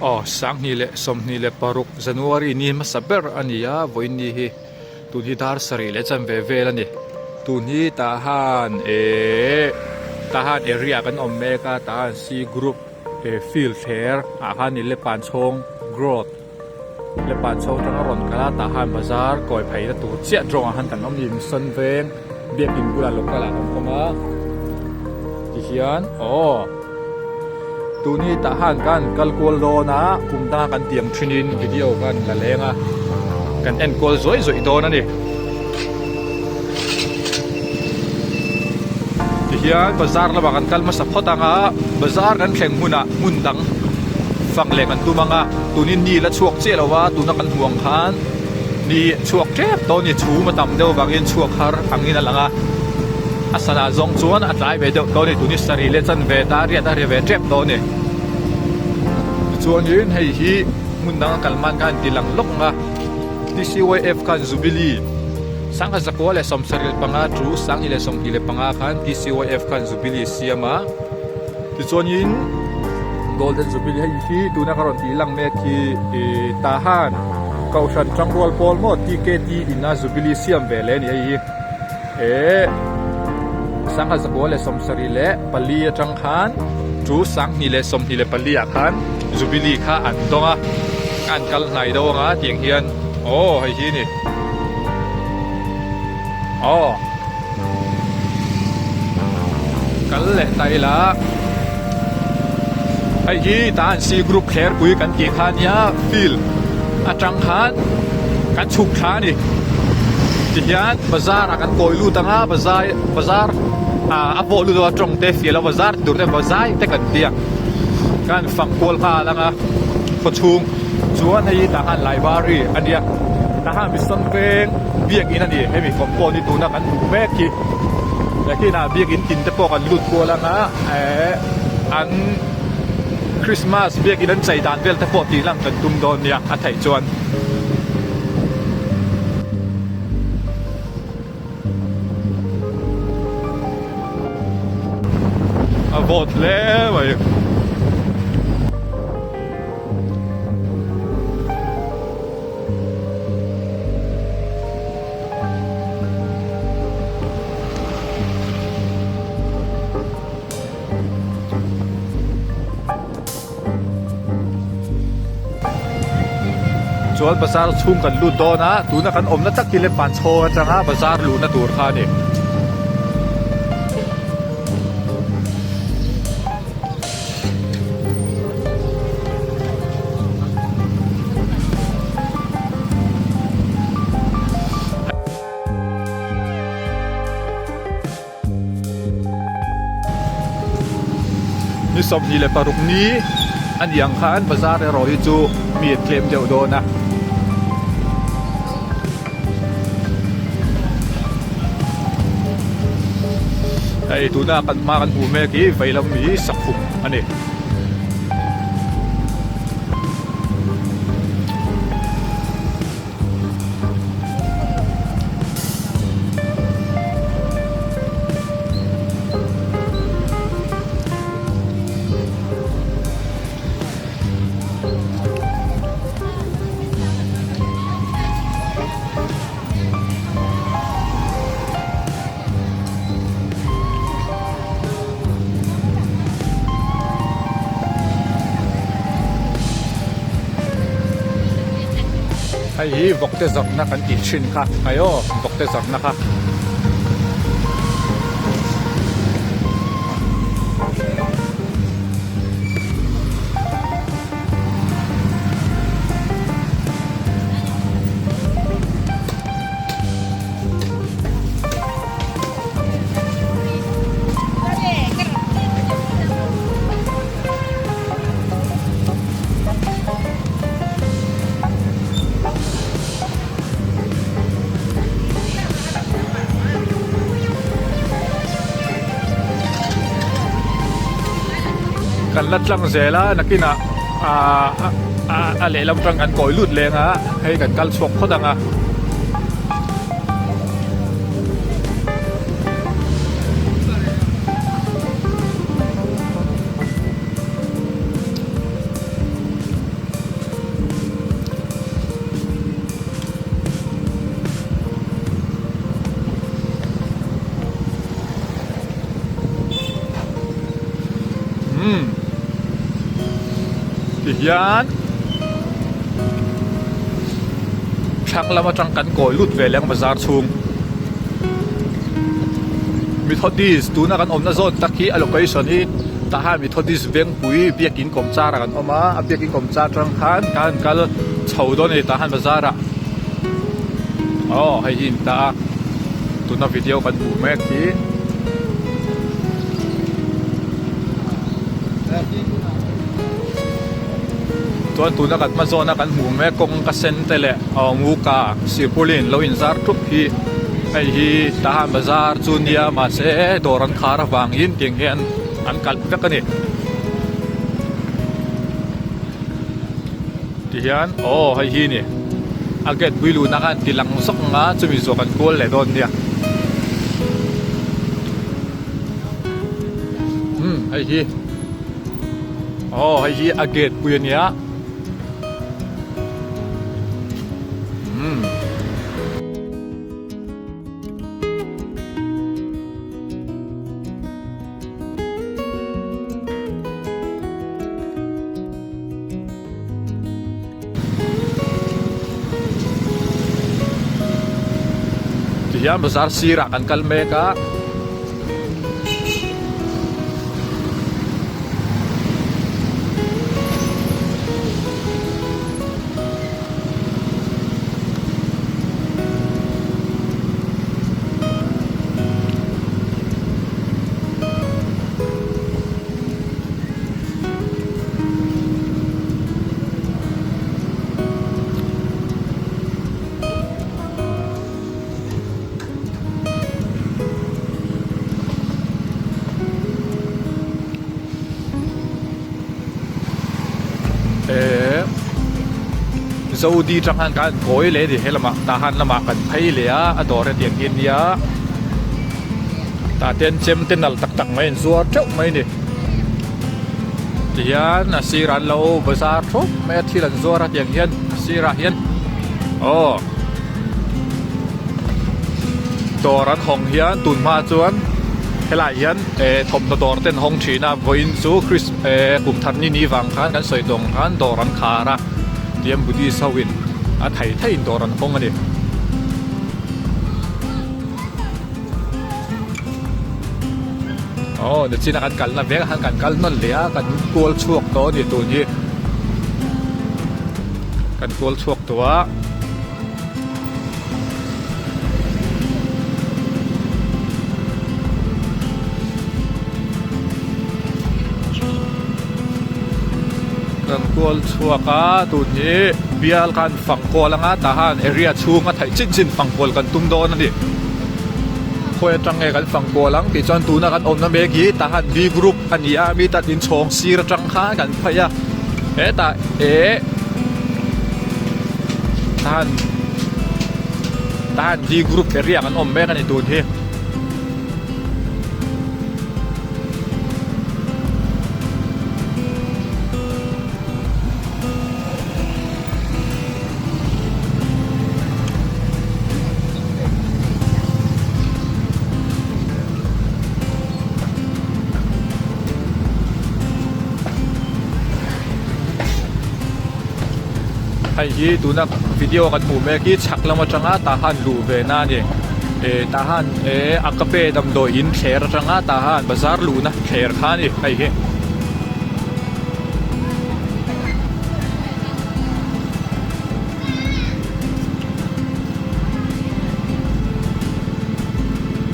Aw 2026 January ni hmasa ber a ni a vawiin ni hi tun hi dar sarih leh chanve vel a ni tun hi tah han ehh tah han area kan awm mek a tah han C group eh field thler ah khan ni lepan chhawng growth lepan chhawng atanga rawn kal a tah han bazar kawi phei na tur chiah drawng ah khan kan awm a ni mission veng biakin bulah local ah kan awm a tihian aw. Tuni tah khan kan kal kual dawn a, kum danga kan tiang thinin video khan la leng a, kan en kual zawih zawih dawn a ni. Tihian bazar lamah kan kal hmasa phawt ang a, bazar kan thleng hunah hmun dang fang leh kan tum ang a, tunin ni la chhuak chiah lo a, tuna kan hmuh ang khan ni chhuak tep dawn a ni, chhum a tam deuh avangin chhuak har angin a lang a. A sana zawng chuan a tlai ve deuh tawh a ni tuni sarih leh chanve ta a riat a ri ve tep tawh a ni tichuanin hei hi hmun danga kal man khan ti lang lawk ang a T_C_Y_F khan Jubilee sangha zakua leh 75 thu 2025 khan T_C_Y_F khan Jubilee a siam a tichuanin Golden Jubilee hei hi tuna ka rawn tih lang mek hi ih Tahan Kohhran Tangrual Pawl maw T_K_T in a Jubilee siam ve leh a ni hei hi. Ehh 1974 atang khan chu 2024 ah khan Jubilee kha an dawng a, an kal hnai deuh anga tiang hian aw hei hi a ni aw kal leh ta ila hei hi tah an C group thler pui kan tih kha ania field atang khan kan chhuk thla a ni tihian bazar ah kan kawi lut ang a bazar bazar ah a pawh lut a tawng te fiah lo bazar tur te bazai te kan tia kan fang kual nghal ang a khawchhung chuan hei hi tah khan library a nia tah khan mission veng biakin a ni hemi compound hi tuna kan hmuh mek hi nakinah biakin tin te pawh kan lut kual ang a eh an Christmas biakin an chei dan vel te pawh tih lang kan tum dawn nia a theih chuan. A vawt hle mai. Chuan bazar chhung kan lut dawn a tuna kan awmna tak hi Lempan chhawng atanga bazar luhna tur kha a ni. Ni 26 ni a ni ang khan bazar erawh hi chu mi an tlem deuh dawn a. Hei tuna kan hma kan hmuh mek hi veilam hi sakhum a ni. Hei hi vawkte zawrhna kan tih thin kha hei aw vawkte zawrhna kha. Kan la tlang zel a nakinah ahh a lehlam tang kan kawi lut leng a hei kan kal chhuak phawt ang a. Tihian thlang lam atang kan kawi lut ve leh ang bazar chhung. Methodist tuna kan awmna zawn tak hi a location hi tah hian Methodist vengpui biakin kawmchar ah kan awm a, a biakin kawmchar atang khan kan kal chho dawn a ni tah hian bazar ah aw hei hi a ni ta a tuna video kan hmuh mek hi. Chuan tuna kan hma zawna kan hmuh mek kawngka sen te leh aw muka sirpulin lo inzar thup hi hei hi Tahan bazar chu nia mahse dawr an khar avangin tiang hian an kalh vek a ni. Tihian aw hei hi ni a gate pui luhna khan ti lang zawk ang a chumi zawh kan kual leh dawn nia. Umm hei hi aw hei hi a gate pui a nia umm. Tihian bazar sirah kan kal mek a. Eee Zodi tang khan kan kawi leh a ni helamah Tahan lamah kan phei leh a a dawr hetiang hi a nia tah te chem te nalh tak tak mai an zuar teuh mai a ni. Tihian a sirah an lo bazar thup mai a thil an zuar a tiang hian a sirah hian aw dawr an hawng hian tun hma chuan helaiah hian eh thawmhnaw dawr te an hawng thin a vawiin chu chris eh kum thar ni ni vang khan kan sawi tawng khan dawr an khar a tihian buddhist ho in a thei theiin dawr an hawng a ni. Aw nichina kan kalna vek khan kan kal nawn leh a kan kual chhuak tawh a ni tun hi kan kual chhuak tawh a. Kan kual chhuak a tun hi bial khan fang kual anga tah khan area chhung a theih chin chin fang kual kan tum dawn a ni. Khawi atang nge kan fang kual ang tih chuan tuna kan awmna mek hi tah khan B group a ni a mi tan inchhawng sir atang khan kan phei a hetah eh tah khan tah khan B group area kan awm mek a ni tun hi. Hei hi tuna video kan hmuh mek hi chhak lam atanga tah han luh ve na a ni eh tah han eh a cafe damdawi in thler atanga tah han bazar luhna thler kha a ni hei hi.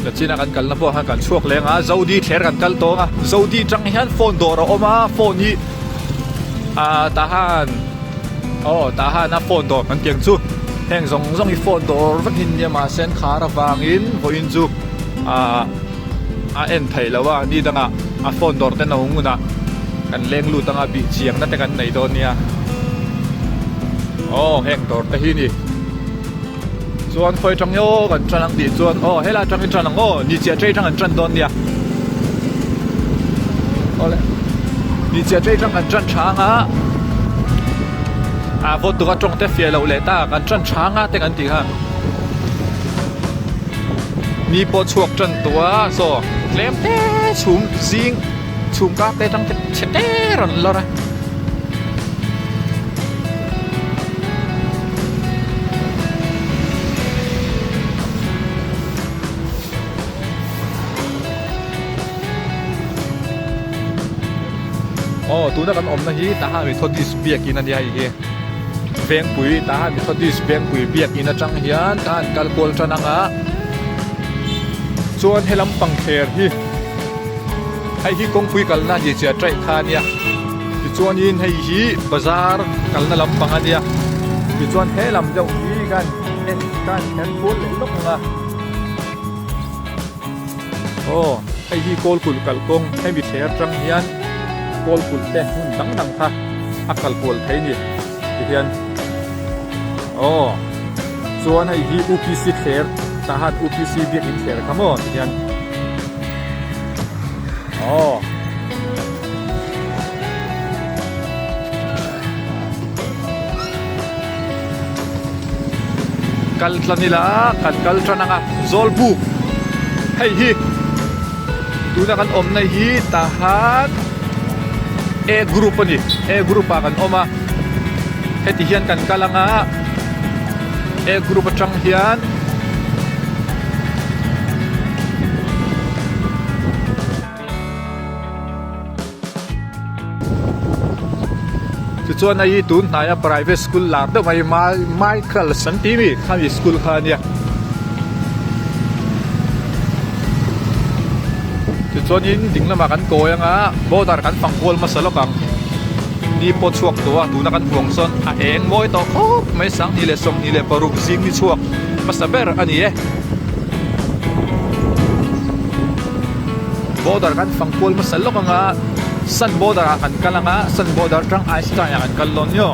Nachina kan kalna pawh khan kan chhuak leng a Zodi thler kan kal tawng a Zodi tang hian phone dawr a awm a phone hi ah tah han aw tah han a phone dawr kan tiang chu heng zawng zawng hi phone dawr vek hi nia mahse an khar avangin vawiin chu ah a en theih loh a ni dangah a phone dawr te no ngunah kan leng lut anga bih chiangna te kan nei dawn nia aw heng dawr te hi ni chuan khawi tang nge aw kan tan ang tih chuan aw helai atangin tan ang aw ni chiah tei tang an tan dawn nia awle ni chiah tei tang kan tan tha anga a vawt tuk a tawng te fiah loh leh ta kan tan tha anga te kan tih kha. Ni pawh chhuak tan tawh a saw tlem te chhum zing chhum kar te atang te chhe te rawn lawr a. tuna kan awmna hi Tahan Methodist biakin a nia hei hi Vengpui Tahan Methodist Vengpui biakin atang hian Tahan kal kual tan anga chuan he lampang thler hi hei hi kawngpui kalna ni chiah taih kha a nia tichuanin hei hi bazar kalna lampang a nia tichuan he lam deuh hi kan en kan kher kual leh lawk ang a. Aw hei hi kawl kulh kalkawng hemi thler atang hian kawl kulh te hmun dang dang kha a kal kual thei a ni tihian aw chuan hei hi U P C thler tah hian U P C biakin thler kha maw tihian aw. Kal tlan ila kan kal tan ang a Zawlbuk hei hi tuna kan awmna hi tahan A group a ni A group ah kan awm a heti hian kan kal ang a A group atang hian Tichuan hei hi tun hnaia private school lar deuh mai Michael's an tih mi khami school kha a nia. Tichuanin ding lamah kan kawi anga border kan fang kual hmasa lawk ang. Ni pawh chhuak tawh a tuna kan huang sawn a eng mawi tawh khawp mai 2026 zing ni chhuak hmasa ber a ni e. Border kan fang kual hmasa lawk anga Sun border ah kan kal anga Sun border atang Einstein ah kan kal dawn nio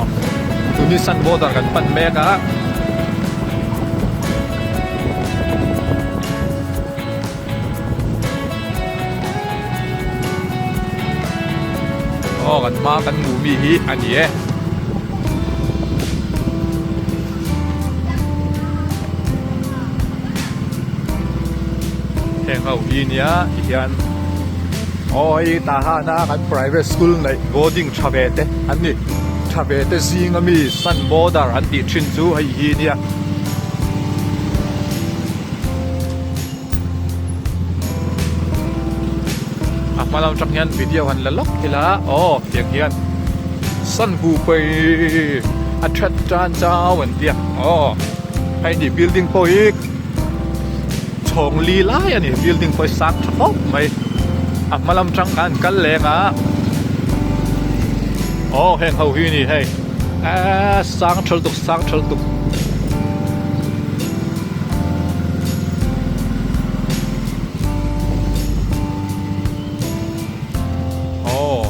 tuni Sun border kan pan mek a. Aw kan hma kan hmuh mi hi a ni e. Heng ho hi nia ti hian aw hei tah hana kan private school neih boarding tha ve te an ni tha ve te zing ami sun border an tih thin chu hei hi nia. A hma lam atang hian video han la lawk ila aw tiang hian sun hu pei a that tan chau an tia aw hei ni building pawh hi chhawng li lai a ni building pawh hi sang tha khawp mai a hma lam atang khan an kal leng a aw heng ho hi a ni hei eee sang tha lutuk sang tha lutuk. Aw.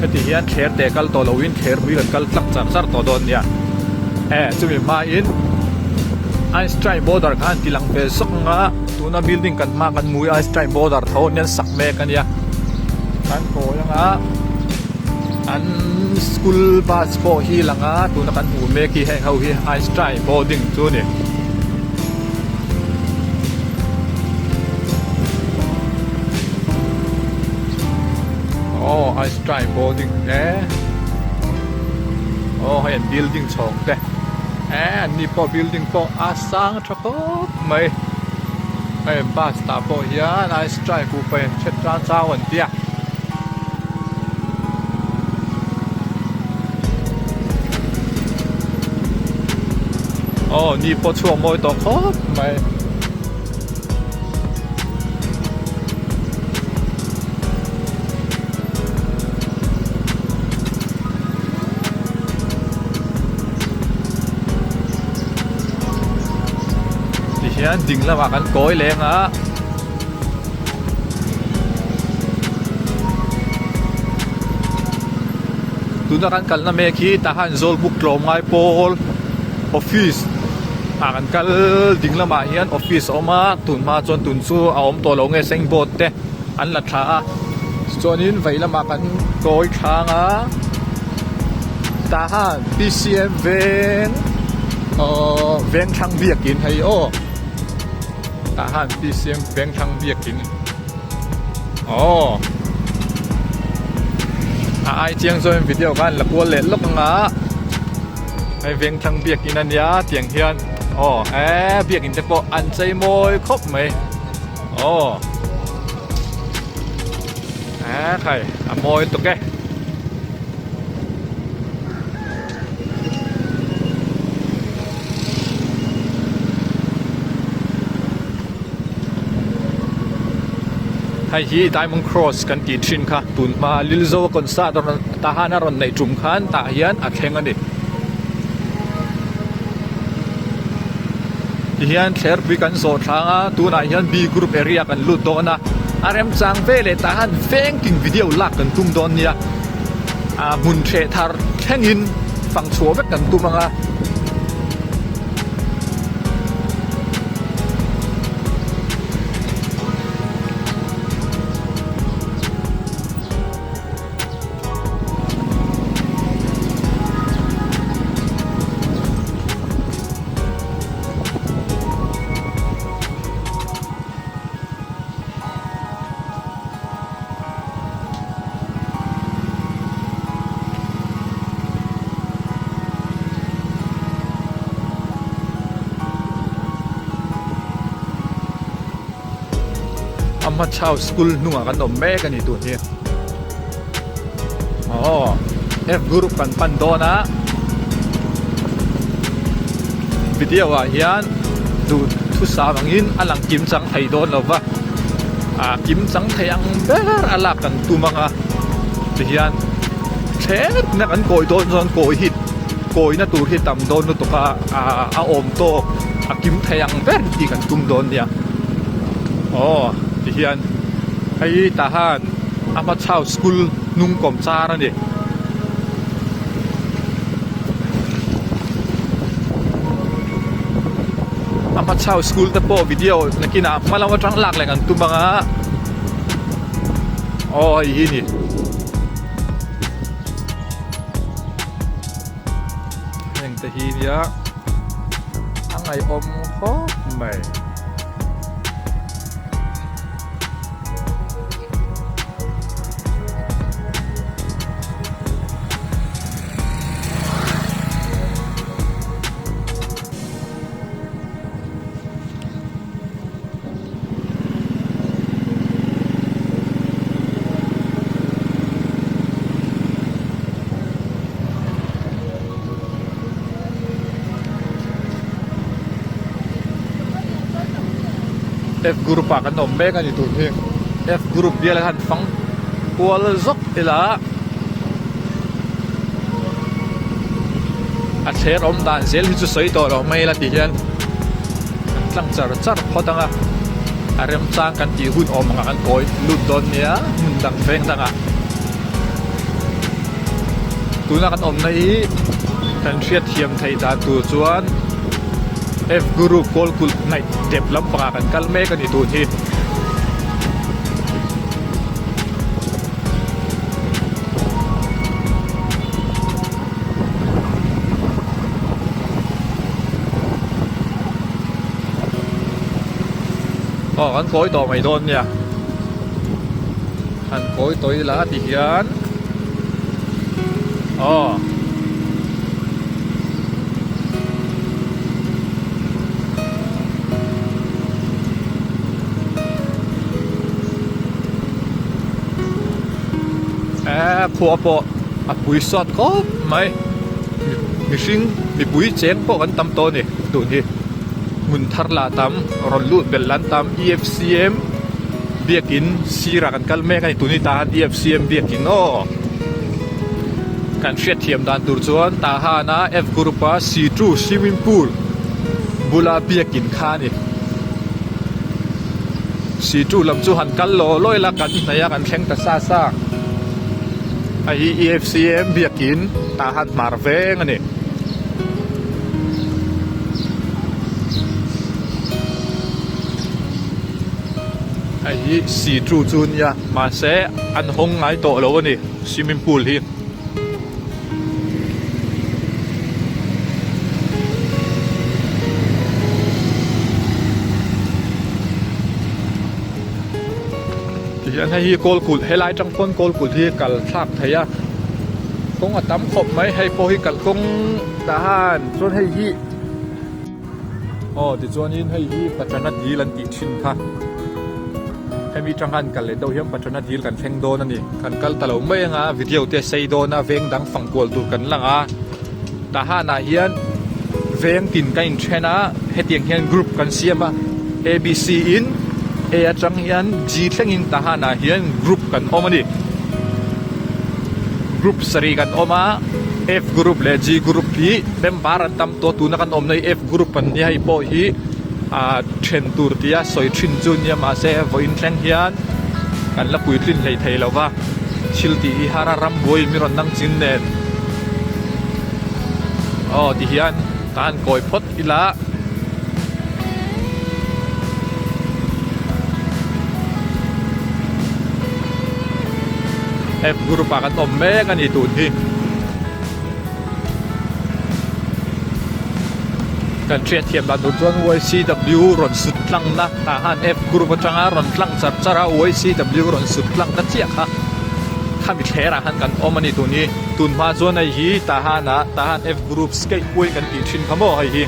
Heti hian thler te kal tawh loin thler pui kan kal tlak char char tawh dawn nia. E chumi hmain Einstein border kha an ti lang ve zawk ang a, tuna building kan hma kan hmu hi Einstein border tho an hian sak mek a nia. Kan kawi ang a. An school bus pawh hi lang a tuna kan hmuh mek hi heng ho hi Einstein boarding chu a ni. Aw Einstein boarding te aw hei an building chhawng te eh an ni pawh building pawh a sang tha khawp mai hei bus tah pawh hian Einstein kuhva in hre tan chau an tia. Aw ni pawh chhuak mawi tawh khawp mai. Tihian ding lamah kan kawi leng a. Tuna kan kalna mek hi tah hian Zawlbuk tlawmngai pawl office ah kan kal ding lamah hian office a awm a tun hma chuan tun chu a awm tawh lo nge signboard te. an la thla a chuanin vei lamah kan kawi thlang a tah han P_C_M veng aww veng thlang biakin hei aw tah han P_C_M veng thlang biakin aww a ai chiang chuan video khan la kual leh lawk ang a hei veng thlang biakin a nia tiang hian aw eee biakin te pawh an chei mawi khawp mai. Aw a khai a mawi tuk e. Hei hi Diamond Cross kan tih thin kha tun hma Lilzo concert a rawn tahan a rawn neih tum khan tah hian a thleng a ni. Tihian thlerpui kan zawh thlang a, tunah hian B group area kan lut dawn a, a remchang ve leh tah hian vengtin video lak kan tum dawn nia, ah hmun hreh thar thlengin fang chhuah vek kan tum ang a. A hma chau school hnungah kan awm mek a ni tun hi. Aw F group kan pan dawn a video ah hian duh thusam angin a lang kim chang thei dawn lo va ah kim chang thei ang ber a lak kan tum ang a tihian thleng na kan kawi dawn chuan kawi hi kawina tur hi tam dawn lutuk a ah a awm tawk a kim thei ang ber tih kan tum dawn nia aw tihian hei tahan. A hma chau school hnung kawm char a ni. A hma chau school te pawh video nakinah hma lam atang lak leh kan tum ang a. Aw hei hi ni. Heng te hi nia a ngaihawm khawp mai. F group ah kan awm mek a ni tun hi F group bial khan fang kual zawk ila a thler awm dan zel hi chu sawi tawh loh mai ila ti hian kan tlang char char phawt ang a a remchang kan tih hun awm angah kan kawi lut dawn nia hmun dang veng dangah tuna kan awmna hi kan hriatthiam theih dan tur chuan F Guru kawl kulh hnaih tep lampangah kan kal mek a ni tun hi. Aw kan kawi tawh mai dawn nia han kawi tawh ila ti hian aw. Eee khua pawh a pui sawt khawp mai mihring mipui cheng pawh kan tam tawh a ni tun hi hmun thar lah tam rawn lut belh lan tam E_F_C_M biakin sirah kan kal mek a ni tun hi tah hian E_F_C_M biakin aw. Kan hriatthiam dan tur chuan Tahana F Group a Situ Swimming Pool bula biakin kha a ni. Situ lam chu han kal law law ila kan hnaih a kan thleng ta sa sa. Hei hi EFCM biakin Tahan hmar veng a ni. Hei hi si chu chu nia mahse an hawng ngai tawh lo a ni swimming pool hi. Tihian hei hi kawl kulh helai atang pawn kawl kulh hi kal thlak thei a kawng a tam khawp mai hei pawh hi kalkawng tah han chuan hei hi aw tichuanin hei hi Paṭana dil an tih thin kha hemi atang khan kal leh deuh hian Paṭana dil kan thleng dawn a ni kan kal ta lo mai anga video te a sei dawn a veng dang fang kual tur kan lang a tah hanah hian veng tin ka inthen a hetiang hian group kan siam a A B C in A atang hian G thlengin tah hanah hian group kan awm a ni group sarih kan awm a F group leh G group hi member an tam tawh a tuna kan awmna hi F group an nia hei pawh hi ah then tur tia sawi thin chu nia mahse vawiin thleng hian kan la puitlin hlei thei lo va thil tih hi har a rambuai mi rawn nang chin nen aw ti hian ka han kawi phawt ila. F group ah kan awm mek a ni tun hi. Kan hriat thiam dan tur chuan YCW rawn sut tlang na tah khan F group atanga rawn tlang char char a YCW rawn sut tlang ta chiah kha khami thler ah khan kan awm a ni tun hi. Tun hma chuan hei hi Tahan ah Tahan F group skate point kan tih thin kha maw hei hi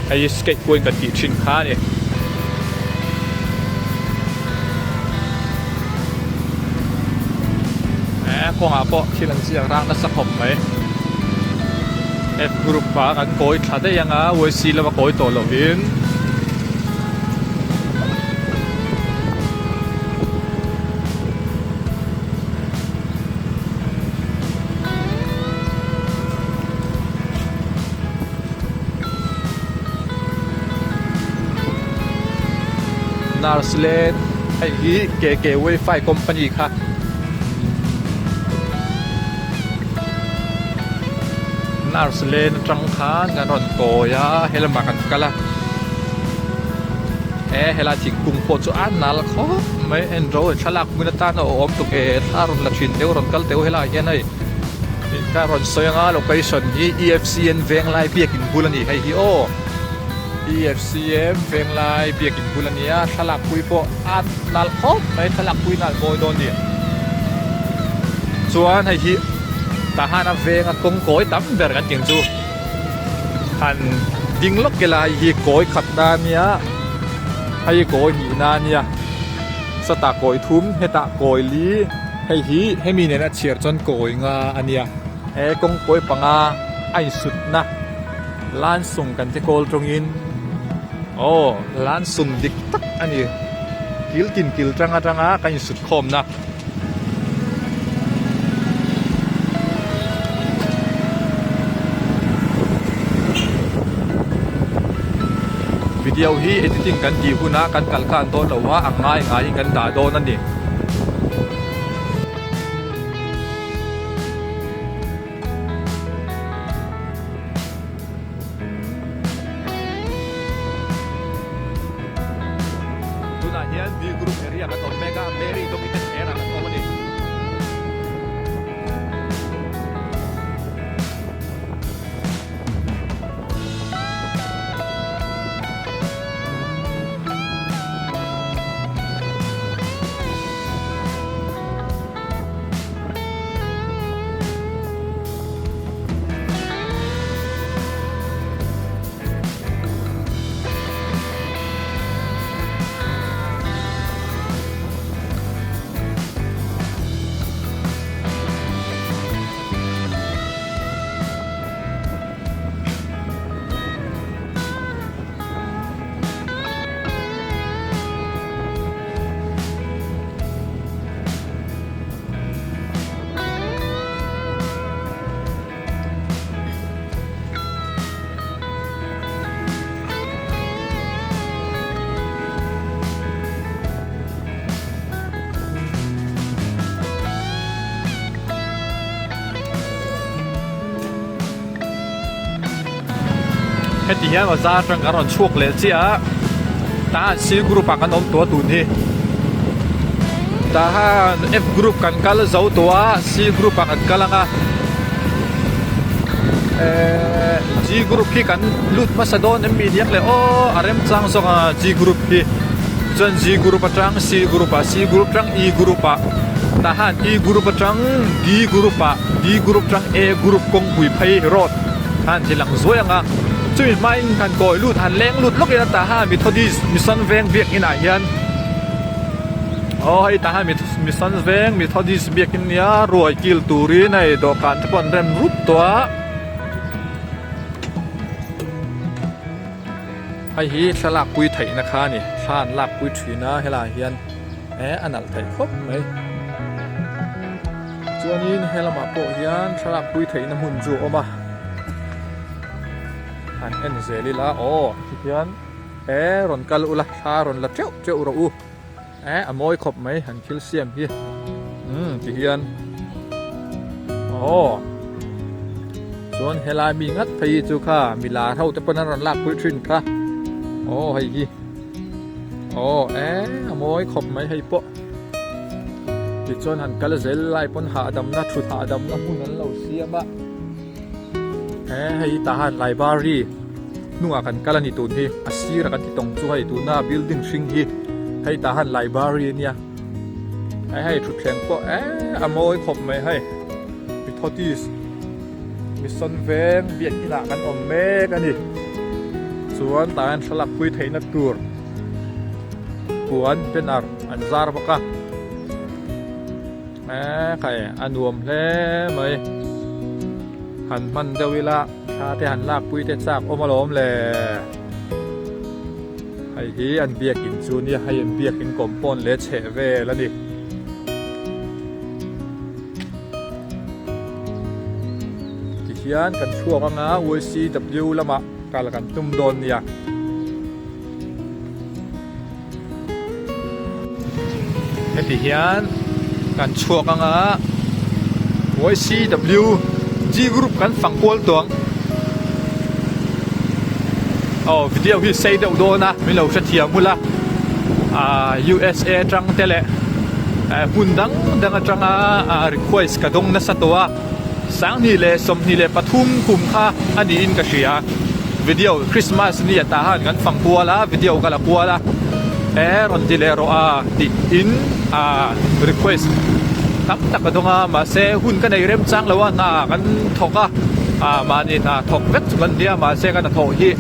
hei hi skate point kan tih thin kha a ni. Eh kawngah pawh thil an ziak rang nasa khawp mai. F group ah kan kawi thla daih anga YC lama kawi tawh lovin. Nurse lane hei hi K K wifi company kha nurse lane atang khan kan rawn kawi a helamah kan kal a he helai thingkung pawh chu a nal khawp mai en ro thlalak hmun atan a awm tuk e thla rawn la thin deuh rawn kal teuh helai ah hian hei ka rawn sawi anga location hi E F C N Venglai biakin bul a ni hei hi aw E F C M Venglai biakin bul a ni a thlalak pui pawh a nal khawp mai thlalak pui nal mawi dawn a ni chuan hei hi tah hian a venga kawng kawi tam ber kan tih ang chu. Han ding lawk ila hei hi kawi khat na ania hei hi kawi hnih na ania sawtah kawi thum hetah kawi li hei hi hemi nena chhiar chuan kawi nga ania he kawngkawi panga a insut na lansung kan ti kawl tawngin aw lansung dik tak ani kil tin kil tang atanga kan insut khawm na. Video hi editing kan tih hunah kan kal khan dawn lo a, a ngai ngaiin kan dah dawn a ni. Tunah hian B group area kan awm mek a, Mary Domiten area kan awm a ni. Heti hian bazar atang kan rawn chhuak leh chiah a tah hian C group ah kan awm tawh a tun hi. Tahan F group kan kal zo tawh a C group ah kan kal ang a ehh G group hi kan lut hmasa dawn em mi diak le aw a remchang zawk a G group hi chuan G group atang C group ah C group atang E group ah tahan E group atang D group ah D group atang A group kawngpui phei road kha an ti lang zuai ang a chumi hmain han kawi lut han leng lut lawk ila tahan Methodist Mission veng biakin ah hian. Aw hei tah hian Mission veng Methodist biakin nia ruai kil turin hei dawhkan te pawh an rem rup tawh a hei hi thlalak pui theihna kha a ni thla an lak pui thin a helaiah hian eh a nalh theih khawp mai chuanin helamah pawh hian thlalak pui theihna hmun chu a awm a han en zel ila aw tihian. He rawn kal ula thla rawn la teuh teuh rawh u eh a mawi khawp mai han thil siam hi umm ti hian aw chuan helai mi ngat phei hi chu kha mi lar ho te pawn an rawn lak pui thin kha aw hei hi aw eh a mawi khawp mai hei pawh tichuan han kal zel lai pawn hahdamna thut hahdamna hmun an lo siam a. He hei tah hian library hnungah kan kal a ni tun hi a sirah kan ti tawng chu hei tuna building hring hi hei tah hian library a nia hei hei thutthleng pawh eee a mawi khawp mai hei Methodist Mission veng biakin ah kan awm mek a ni chuan tah hian thlalak pui theihna tur puan banner an zar bawk a. Eee khai a nuam hle mai han hman deuh ila thla te han lak pui te chak awm alawm le hei hi an biakin chu nia hei an biakin compound leh chheh vel a ni. Tihian kan chhuak anga YCW lamah kal kan tum dawn nia. Heti hian kan chhuak anga YCWG group kan fang kual tawh ang aw video hi sei deuh dawn a min lo hrethiam bula ah USA atang te leh hmun dang dang atanga request ka dawng nasa tawh a. 20 23 kum kha a niin ka hria video Christmas ni atah khan kan fang kual a video ka la kual a e rawn ti leh rawh a tih in ah request tam tak a dawng a mahse hun ka nei rem chang lo a hna kan thawk a ah mahni hna thawk vek chu kan nia mahse ka hnathawh hi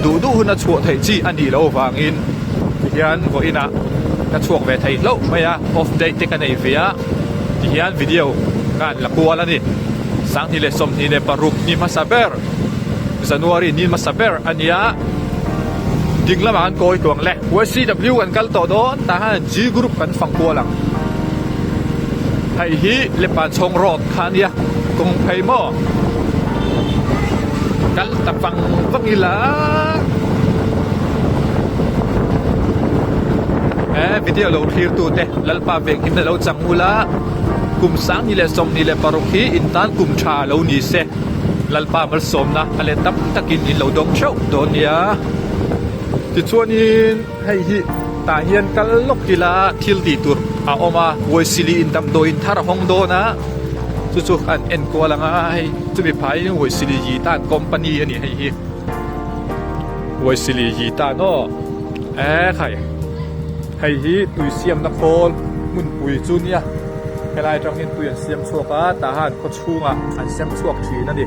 duh duh hun a chhuah theih chi a nih loh avangin tihian vawiinah ka chhuak ve thei hlauh mai a off day te ka nei ve a. Tihian video ka han la kual a ni. 2026 ni hmasa ber, January ni hmasa ber a nia. Ding lamah kan kawi tuang le. YCW kan kal tawh dawn, tah hian G group kan fang kual ang. Hei hi Lepanchhawng road kha a nia, kawng phei maw? Kal ta vang vang ila. He video lo thlir tute Lalpa venghimna lo chang ula, kum 2026 hi in tan kum tha lo ni se, Lalpa malsawmna a let tam takin in lo dawng theuh dawn nia. Tichuanin hei hi tah hian kal lawk ila thil tih tur a awm a, Huaisili in damdawiin thar a hawng dawn a, chu chu an enkual ang a, hei chumi phaiin Huaisili yi tan company a ni hei hi. Huaisili yi tan aw. Eee khai hei hi tui siamna khawl hmunpui chu nia helai atang hian tui an siam chhuak a tah hian khaw chhungah an siam chhuak thin a ni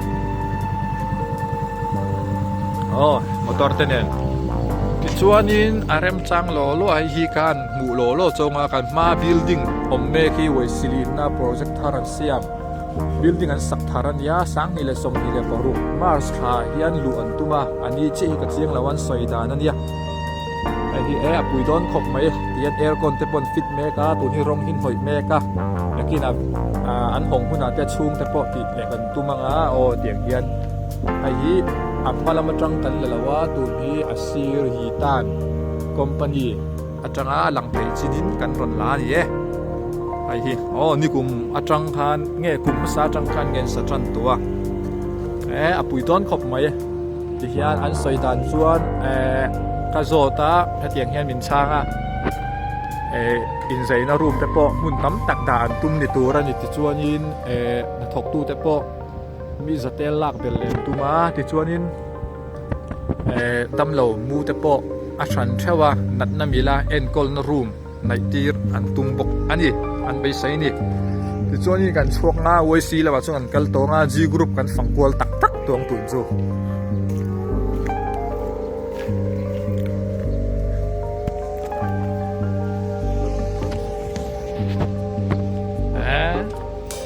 aw motor te nen tichuanin a remchang law law a hei hi khan hmuh law law chawnga kan hma building awm mek hi Uaisilinna project thar an siam. Building an sak thar a nia, 2026 March thla ah hian luh an tum a, a ni chiah hi ka chiang lo a an sawi dan a nia. Hei hi e a pui dawn khawp mai tihian aircon te pawh an fit mek a, tun hi rawng hi an hnawih mek a, nakinah an hawng hunah te chhung te pawh tih leh kan tum ang a aw tiang hian hei hi a hma lam atang kan la lo a, tun hi a sir hi tan company atanga lang theih chin in kan rawn la a ni e. Hei hi aw nikum atang khan nge kum hmasa atang khan nge an sa tan tawh a eh a pui dawn khawp mai tihian an sawi dan chuan eh ka zawt a hetiang hian min chhang a. Eh inzaina room te pawh hmun tam tak dah an tum ni tur a ni tichuanin eh hnathawktu te pawh mi zatel lak belh leh an tum a tichuanin eh damlo mu te pawh a hran theuh a natna mila enkawlna room naih tir an tum bawk a ni an beisei a ni tichuanin kan chhuak nga yc lamah chuan kan kal tawng a g group kan fang kual tak tak tawng tun chu.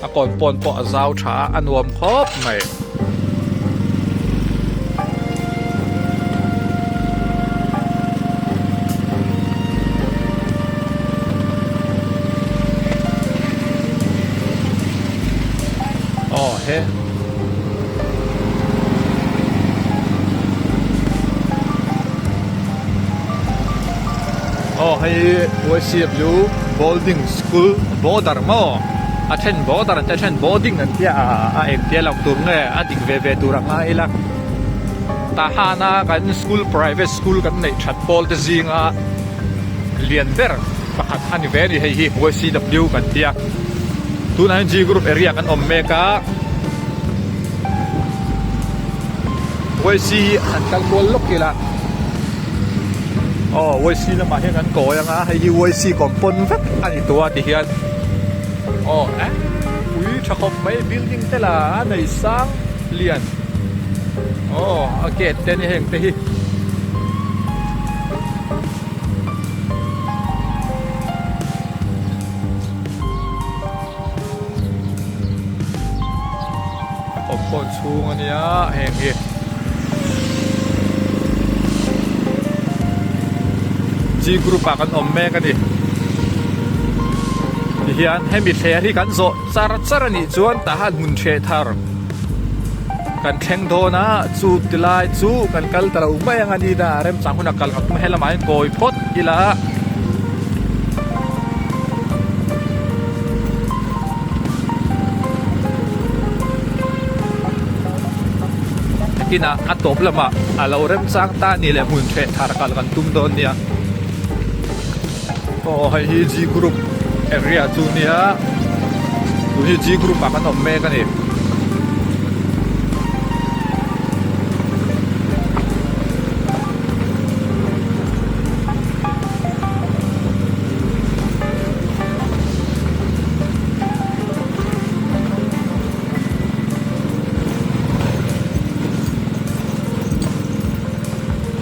A kawnpawn pawh a zau tha a a nuam khawp mai. Aw he. Aw hei hi YCW boarding school border maw a then border an tia a then boarding an tia a engtia lang tur nge a dik ve ve tur a ngai ila tah hana kan school private school kan neih that pawl te zinga lian ber pakhat a ni ve a ni hei hi YCW kan tia tunah hian G group area kan awm mek a. YC han kal kual lawk ila aw YC lamah hian kan kawi anga hei hi YC compound vek a ni tawh a ti hian aw eh pui tha khawp mai building te lah a nei sang lian aw a gate te ani heng te hi. Awmkawn chhung a nia heng hi G group ah kan awm mek a ni tihian hemi thler hi kan zawh char char a nih chuan tah han hmun hreh thar kan thleng dawn a chu tilai chu kan kal ta lo mai ang a ni a remchang hunah kal ngam helamah hian kawi phawt ila. Nakinah a tawp lamah a lo remchang ta a ni leh hmun hreh thar kal kan tum dawn nia. Aw hei hi G group area chu nia tun hi G group ah kan awm mek a ni.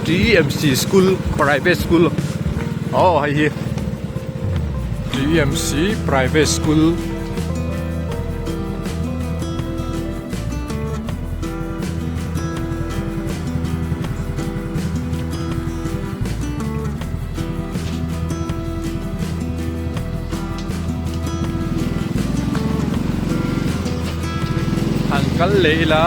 TMC school private school aw hei hi TMC private school. Han kal leh ila.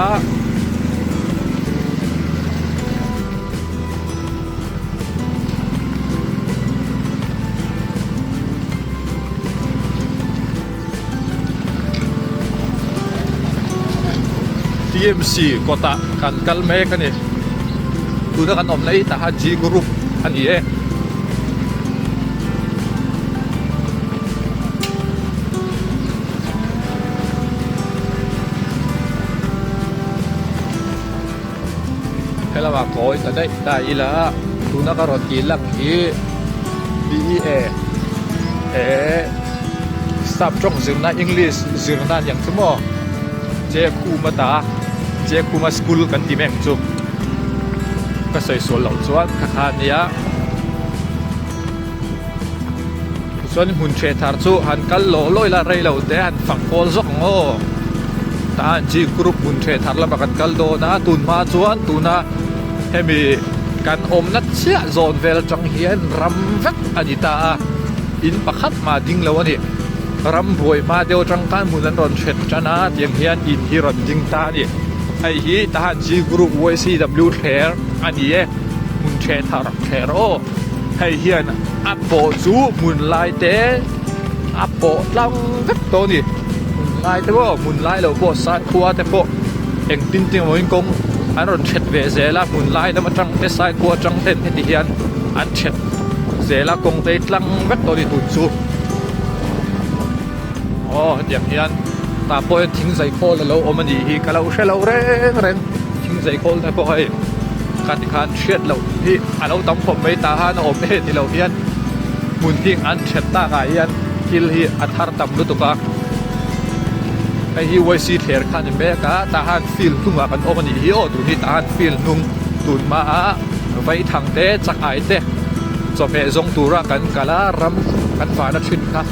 TMC kawtah kan kal mek a ni tuna kan awmna hi tah G group a ni e. Helamah kawi ta daih ta ila tuna ka rawn tih lang hi BEA he sap tawng zirna English zirna aniang chu maw Jekhuma ta Jekhuma school kan ti mai ang chu ka sawi sual loh chuan kha kha ania Tichuan hmun hreh thar chu han kal lawh lawh ila rei lo te han fak pawl zawk ang aw. Tah G group hmun hreh thar lamah kan kal dawn a, tun hma chuan tuna hemi kan awmna chiah zawn vel atang hian ram vek a ni ta a, in pakhat mah ding lo a ni. Ram buai hma deuh atang khan hmun an rawn hret tan a, tiang hian in hi rawn ding ta a ni. Hei hi tahan G group YCW thler a ni e, hmun hreh thar thler aw. Hei hian a pawh chu hmun lai te a pawh tlang vek tawh a ni hmun lai te pawh hmun lai lo pawh saikhua te pawh engtin tin emaw in kawng an rawn that ve zel a hmun lai lam atang te saikhua atang ten heti hian an that. zel a kawng te hi tlang vek tawh a ni tun chu aw hetiang hian tah pawh hian thing zai khawl alo awm a nih hi ka lo hre lo reng reng thing zai khawl te pawh hei kha tikhan hriat loh hi a lo tam khawp mai tah khan a awm e tilo hian hmun hing an then tak ah hian thil hi a thar tam lutuk a hei hi yc thler kha a ni mek a tah khan field hnungah kan awm a nih hi aw tun hi tah khan field hnung tun hmaah vaithang te chak ai te chawhmeh zawng tura kan kal a ram kan vahna thin kha.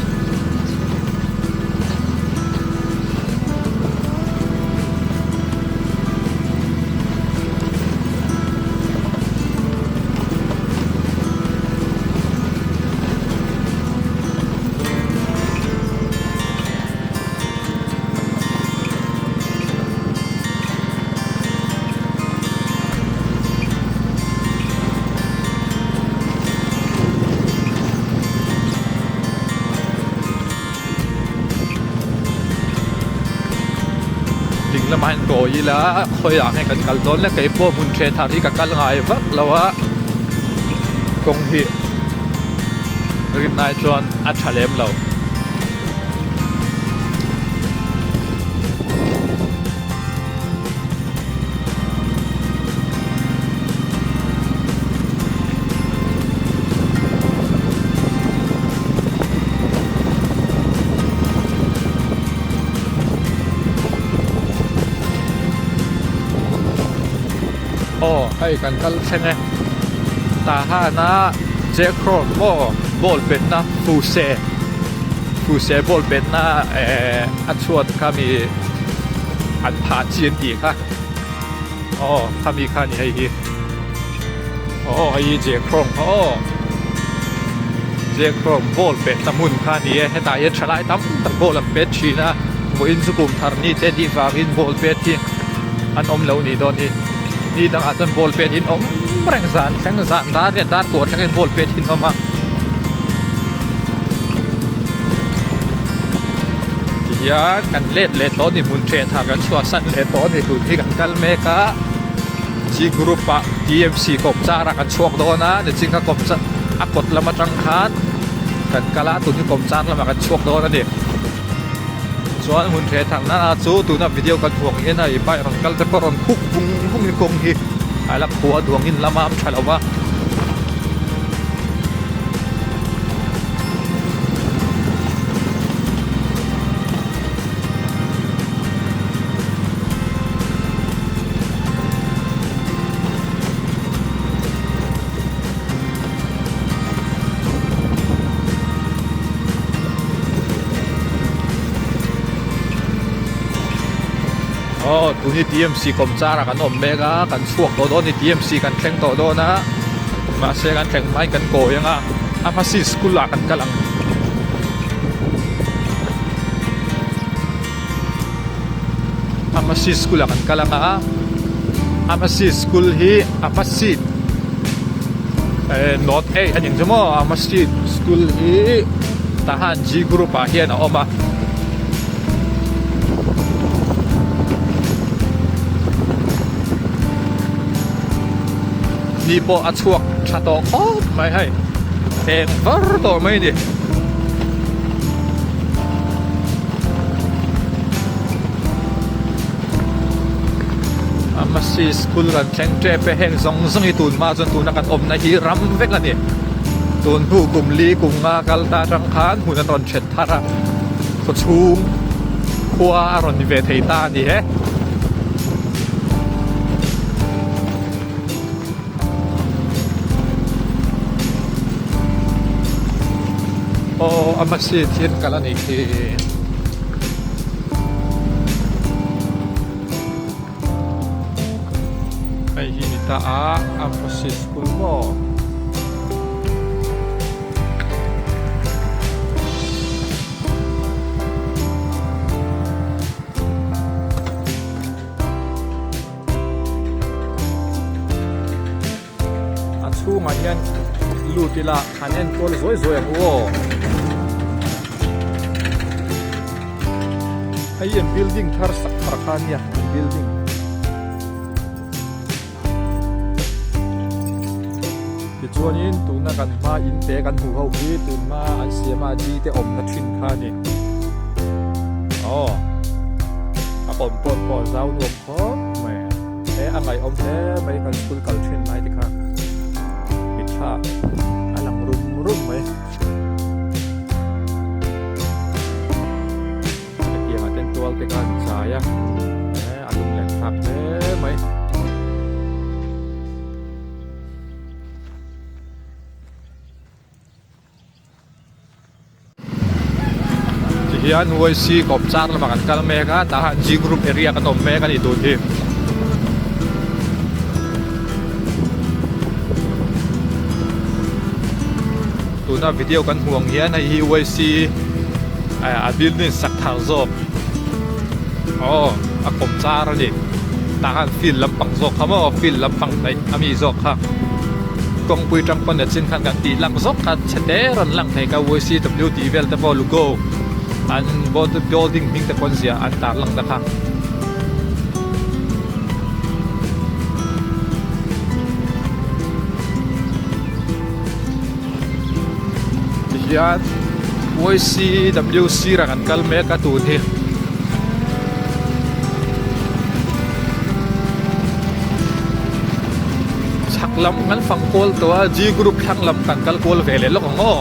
Ding lamah hian kawi ila khawiah nge kan kal dawn le keipawh hmun ṭhen thar hi ka kal ngai vak lo a kawng hi rinai chuan a ṭha lem lo. Aw hei kan kal thleng e Tahana Jackraw maw ball petna Fuse Fuse ball petna eh a chhuat kha mi an phah chi an tih kha aw khami kha a ni hei hi aw hei hi Jackraw kha aw Jackraw ball petna hmun kha a ni e hetah hian thalai tam tak ball an pet thin a vawiin chu kum thar ni te tih vangin ball pet hi an awm lo nih dawn hi ni dangah chuan ball pet hi an awm reng zan thleng zan dar leh dar kuah thlengin ball pet hi an awm a. Tihian kan let leh tawh a ni hmun ṭhen thar kan chhuahsan leh tawh a ni tun hi kan kal mek a G group ah T M C kawmchar ah kan chhuak dawn a nichin kha kawmchar a kawt lam atang khan kan kal a tun hi kawmchar lamah kan chhuak dawn a ni. Chuan hmun ṭhe thar nana chu tuna video kan hmuh ang hian hei bike rawn kal te pawh rawn khuk vung vung in kawng hi a la khua duang in lama am tha lo va. Aw tun hi TMC kawmchar ah kan awm mek a kan chhuak tawh dawn a ni TMC kan thleng tawh dawn a mahse kan thleng hmain kan kawi ang a a hmasi school ah kan kal ang. Amasi school ah kan kal ang a Amasi school hi Amasi eh north eight a ning chu maw Amasi school hi tah han G group ah hian a awm a. Ni pawh a chhuak tha tawh khawp mai hei eng var tawh mai a ni. Amasi school kan thleng tep e heng zawng zawng hi tun hma chuan tuna kan awmna hi ram vek a ni tun hnu kum li kum nga kal ta atang khan hmun an rawn then thar a khaw chhung khua a rawn ni ve thei ta a ni e. Aw a hmasi thil kal a nih khi. Hei hi ni ta a a hmasi school maw. A chhungah hian lut ila han enkawl zuai zuai ang u aw. Hei hi an building thar sak thar kha ania an building. Tichuanin tuna kan hma in te kan hmuh ho hi tun hma an siam a G te awmna thin kha a ni. Aw a compound pawh a zau nuam khawp mai a, he a ngaihawm hle mai kan school kal thin lai te kha mitthla a lang rum rum mai. Hetiangah ten tual te kha an chai a, a lunglen thlak hle mai. Tihian YC kawpchar lamah kan kal mek a, tah hian G group area kan awm mek a ni tun hi. Tuna video kan hmuh ang hian hei hi YC a building sak thar zawk aw a kawm char a ni tah khan field lampang zawk kha maw field lampang hnaih a mi zawk kha kawngpui tang pawn a chin khan kan tih lang zawk kha chhe te rawn lang thei kha YCW tih vel te pawh logo an building hming te pawn ziah an tar lang ta kha. Tihian YCW sirah kan kal mek a tun hi. Chhak lam kan fang kual tawh a G group thlang lam kan kal kual ve leh lawk ang aw.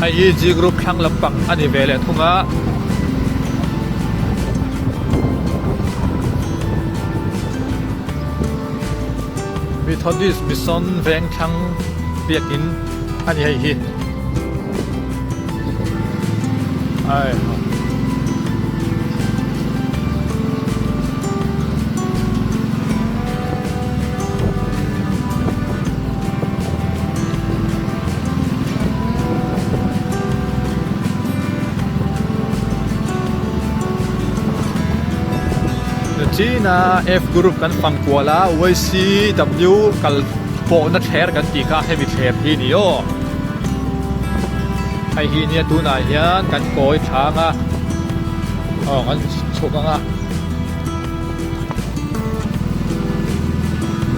Hei hi G group thlang lampang a ni ve leh thung a. Methodist Mission Vengthlang biakin a ni hei hi. Ai ha. China F group kan fang kual a YCW kal pawhna thler kan tih kha hemi thler hi ni aw hei hi nia tunah hian kan kawi thlang a aw kan chhuk ang a.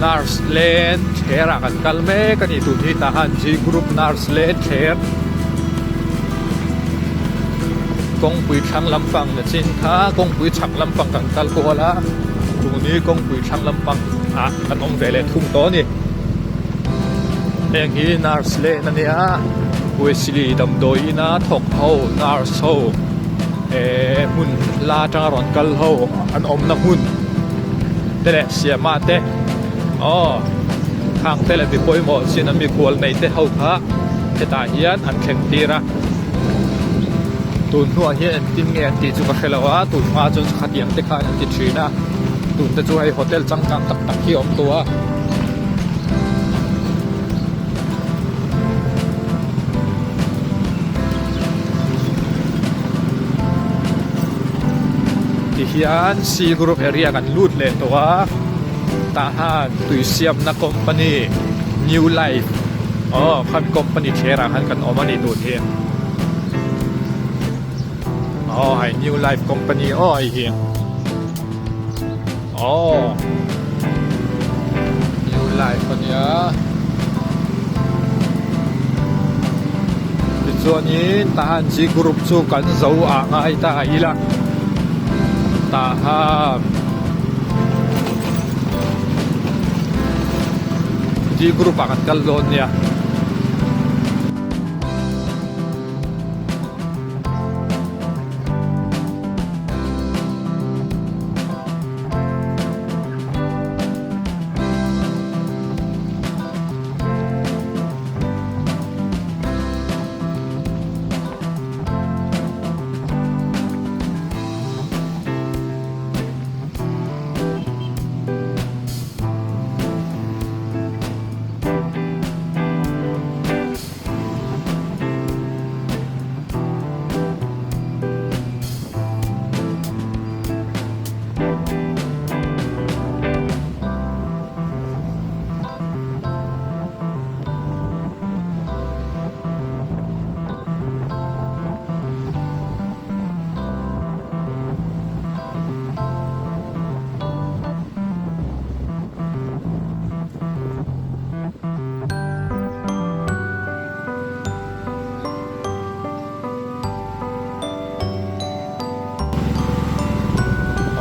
Nurse lane thler ah kan kal mek a ni tun hi tah khan G group nurse lane thler kawngpui thlang lampang na chin kha kawngpui chhak lampang kan kal kual a tun hi kawngpui thlang lampang ah kan awm ve leh thung tawh a ni heng hi nurse lane a nia Wesley damdawi ina thawk ho nurse ho. Ehh hmun la atanga rawn kal ho an awmna hmun te leh siama te aw khang te leh mi pawimawh chin an mikhual nei te ho kha hetah hian an thleng tir a tun hnuah hian engtin nge an tih chu ka hre lo a tun hma chuan khatiang te khan an ti thin a tun te chu hei hotel changkang tak tak hi a awm tawh a. Tihian C group area kan lut leh tawh a tah han tui siamna company new life aw khami company thler ah khan kan awm a ni tun hi aw hei new life company aw hei hi aw new life a nia tichuanin tahan G group chu kan zo ah ngai ta ila tahan G group ah kan kal dawn nia.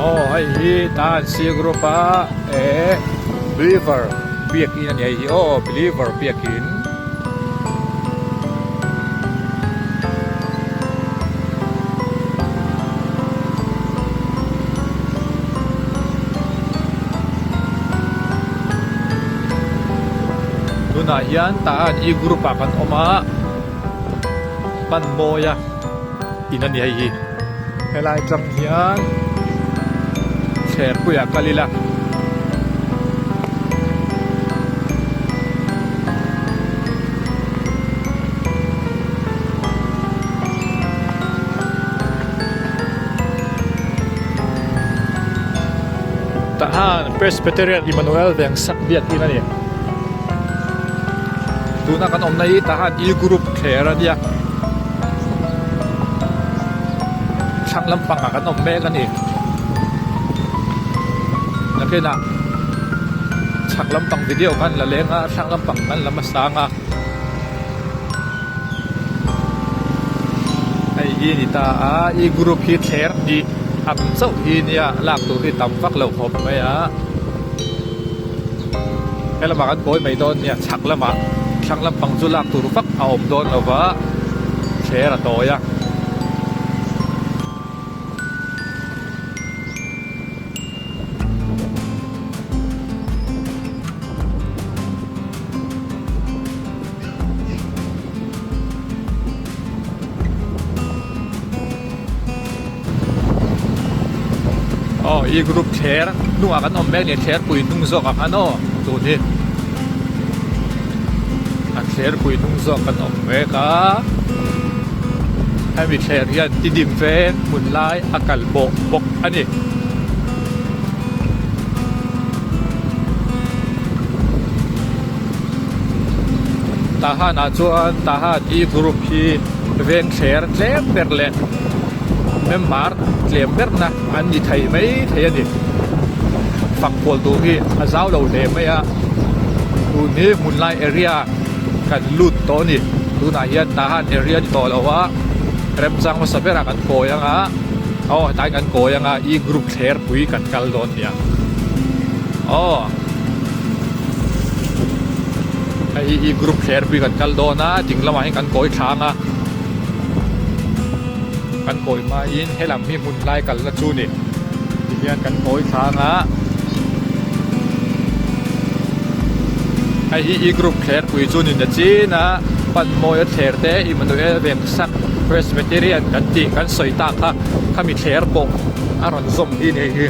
Aw hei hi tan C group a eh believer biakin a ni hei hi aw believer biakin. Tunah hian tah E group ah kan awm a Panmawia in a ni hei hi helai atang hian thlerpuiah kal ila. Tah han Presbyterian Emmanuel Vengsak biakin a ni. Tuna kan awmna hi tah han E group thler a nia. Thlang lampangah kan awm mek a ni. Nakinah chhak lampang video khan la leng a, thlang lampang kan la hmasa ang a. Hei hi ni ta a, e group hi thler hnih ang chauh hi nia lak tur hi tam vak lo khawp mai a. He lamah kan kawi mai dawn nia chhak lamah thlang lampang chu lak tur vak a awm dawn lo va, thler a tawi a. Aw i group thler hnungah kan awm mek a ni thler pui hnung zawk ang khan aw tun hi a thler pui hnung zawk kan awm mek a hemi thler hian tidim veng hmun lai a kal pawh bawk a ni. Tahan ah chuan Tahan e group hi veng thler tlem ber leh member tlem ber na an ni thei mai thei a ni. Fak kual tur hi a zau lo hle mai a, tun hi hmun lai area kan lut tawh a ni. Tunah hian Tahan area a ni tawh lo a, remchang hmasa berah kan kawi ang a, aw hetlai kan kawi ang a e group thler pui kan kal dawn nia. Aw. Hei hi e group thler pui kan kal dawn a ding lamah hian kan kawi thlang a kan kawi hmain helam hi hmun lai kalna chu ni tihian kan kawi thlang a hei hi e group thler pui chu ni na chin a Panmawia thler te Emmanuel Vengsak Presbyterian kan tih kan sawi tak kha khami thler pawh a rawn zawm hi ni hei hi.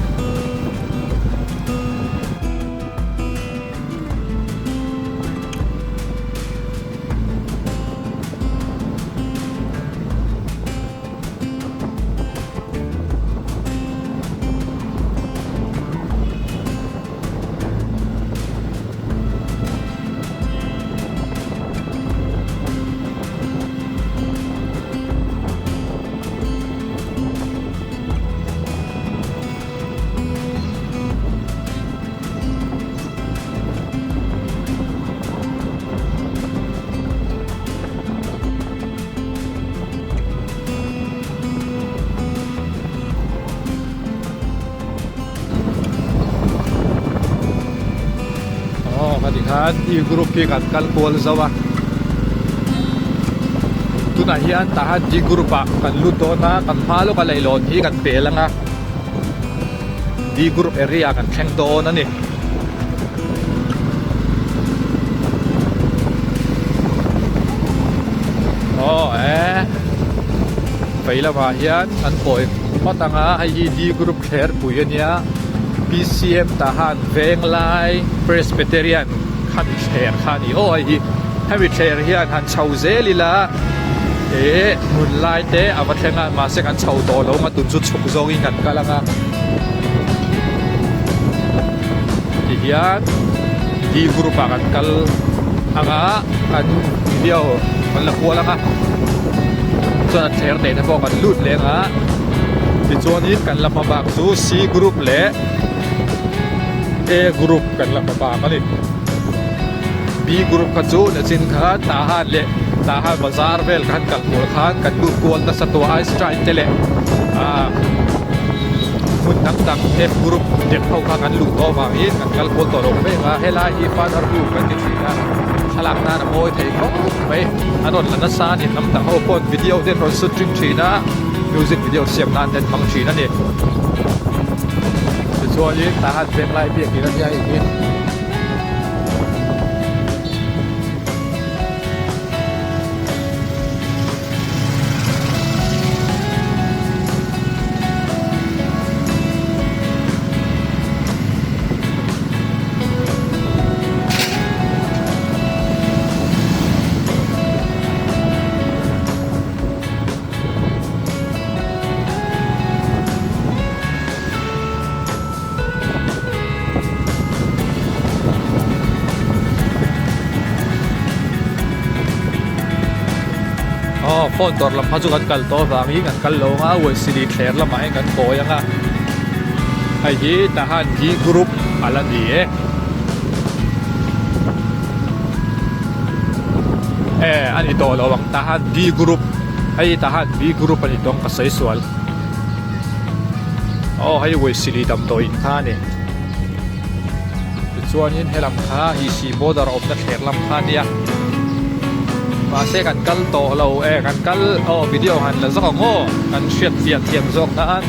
Aw ka ti khan e group hi kan kal kual zo a tunah hian tah hian d group ah kan lut dawn a kan hma lawk a leihlawn hi kan pel ang a. D group area kan thleng dawn a ni. Aw e vei lamah hian an kawi phawt ang a hei hi D group thler pui a nia P_C_M Tahan Venglai Presbyterian khami thler kha a ni aw hei hi hemi thler hian han chho zel ila eh hmun lai te a va thleng a mahse kan chho tawh lo ang a tun chu chhuk zawngin kan kal ang a tihian D group ah kan kal ang a kan video kan la kual ang a chuan a thler neih te pawh kan lut leh ang a tichuanin kan la hma bak chu C group leh A group kan la hma bak a ni. B group kha chu nachin kha Tahan leh Tahan bazar vel khan kal kual khan kan lut kual nasa tawh a ice train te leh ah. hmun dang dang F group dep ho kha kan luh tawh avangin kan kal kual tawh lo mai ang a, helai hi Father Room kan ti thin a, thlalak nan a mawi thei khawp mai, an rawn la nasa a ni, hnam dang ho paw'n video te an rawn shoot ring thin a, music video siam nan te an hmang thin a ni. Tichuanin tah hian Venglai biakin a nia hei hi. Aw phone dawr lam kha chu kan kal tawh avangin kan kal lo ang a uaisili thler lamah hian kan kawi ang a hei hi tahan hi group a la ni e e a ni tawh lo ang tahan b group hei hi tahan b group a ni tawh ang ka sawi sual. Aw hei Wesley damdawiin kha a ni. Tichuanin helam kha EC border awmna thler lam kha a nia. Mahse kan kal tawh lo e kan kal aw video han la zawk ang aw kan hriat fiah thiam zawk nan.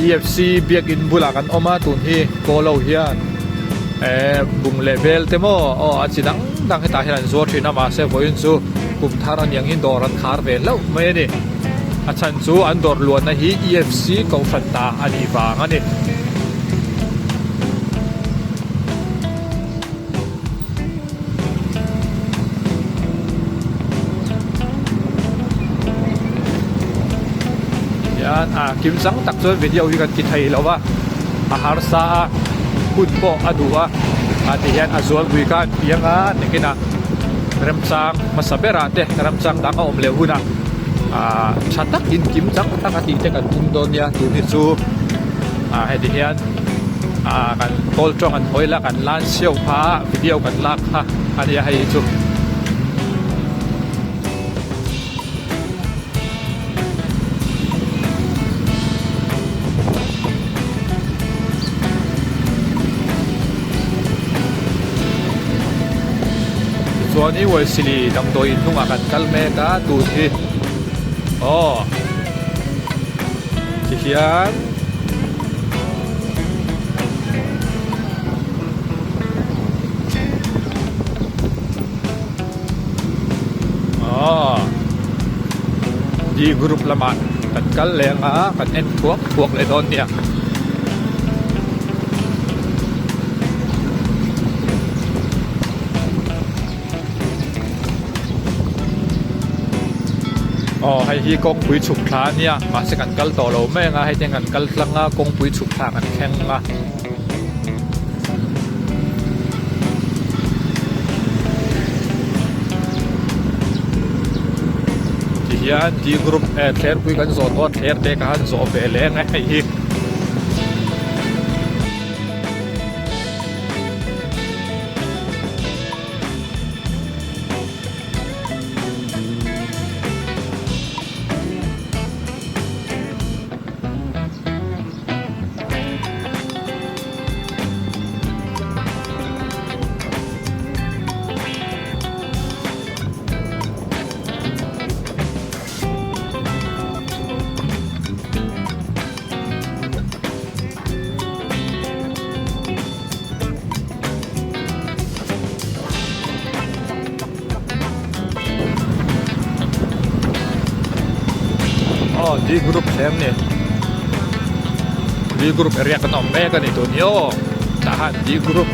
EFC biakin bulah kan awm a tun hi Polo hian eh bung leh vel te maw aw a chi dang dang hetah hian an zuar thin a mahse vawiin chu kum thar a niang in dawr an khar ve hlauh mai a ni a chhan chu an dawr luahna hi EFC kohhran ta a nih vang a ni. Hian a kim chang tak chuan video hi kan ti thei lo a a harsa a hun pawh a duh a ah ti hian a zualpui kha an piang a nakinah remchang hmasa berah te remchang dang a awm leh hunah ah tha takin kim chang tak a tih te kan tum dawn nia tun hi chu ah heti hian. Ah kan kawl tawng an hawi la kan lan siau kha video kan lak kha a nia hei hi chu. Tichuan i Wesley damdawi in hnungah kan kal mek a tun hi aw tihian. Aw D group lamah kan kal leh ang a kan en thuak thuak leh dawn nia. Aw hei hi kawngpui chhuk thla a nia mahse kan kal tawh lo mai ang a hei te kan kal tlang a kawngpui chhuk thla kan thleng a. Tihian D group eh thlerpui kan zawh tawh a thler te ka han zawh ve leh ang e hei hi. Aw D group thleng ni D group area kan awm mek a ni tun hi aw tah hian D group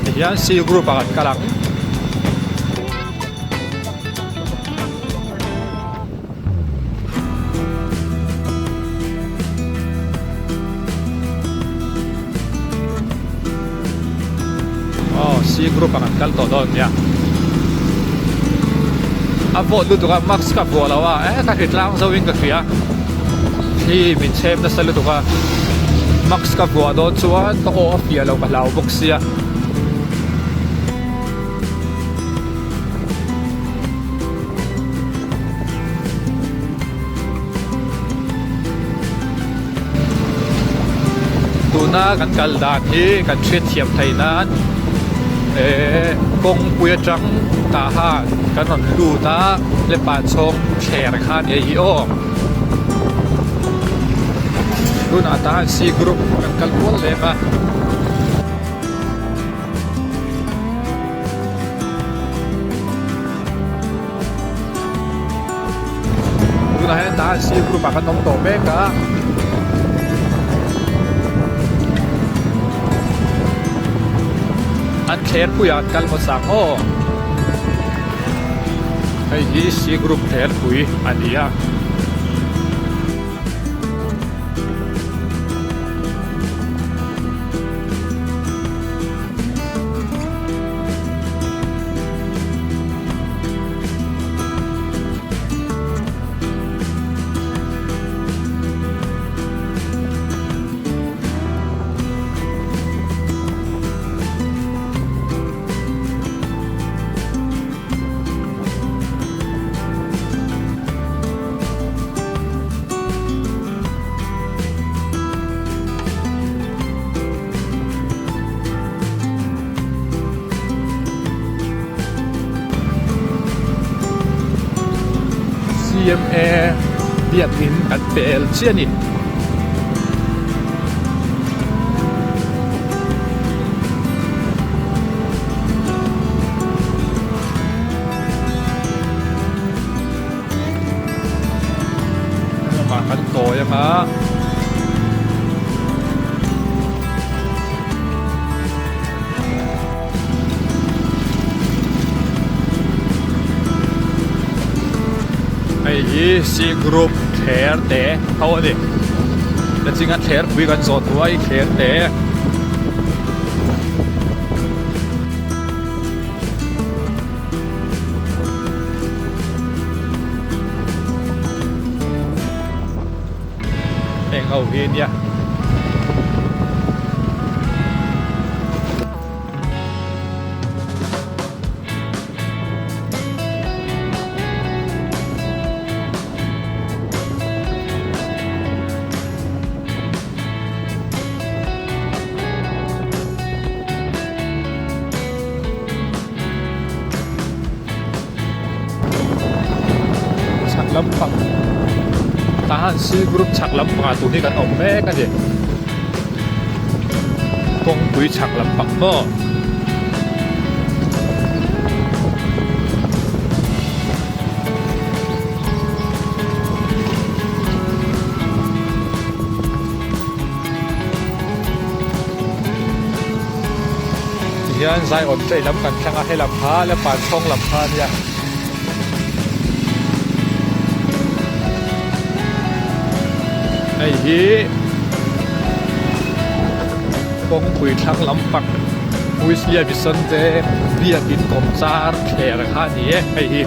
tihian C group ah kan kal ang. C group ah kan kal tawh dawn nia. A vawt lutuk a mask ka vuah lo a eh ka hri tlang zo in ka hria thli min chhem nasa lutuk a mask ka vuah dawn chuan ka aw a fiah lo ka hlau bawk sia. Tuna kan kal dan hi kan hriatthiam theih nan eh kawngpui atang tah khan kan rawn lut a lepa chhawng thler kha a ni a hi aw tunah tah hian C group kan kal kual lem a. Tunah hian tah C group ah kan awm tawh mek a. An thler pui ah an kal hmasa ang aw. Hei hi C group thler pui a ni a. CMA biakin kan pel chiah a ni. Lamah kan tawi anga. Hei hi C group thler te ho a ni ta chinga thler pui kan zawh duai thler te. Heng ho hi nia. Chhak lampang tah hian C group chhak lampangah tun hi kan awm mek a ni kawngpui chhak lampang maw. Tihian Zion train lam kan thleng a helam kha Lepan chhawng lam kha a nia. Hei hi kawngpui thlang lampang Wesley Mission te biakin kawmchar thler kha a ni e hei hi.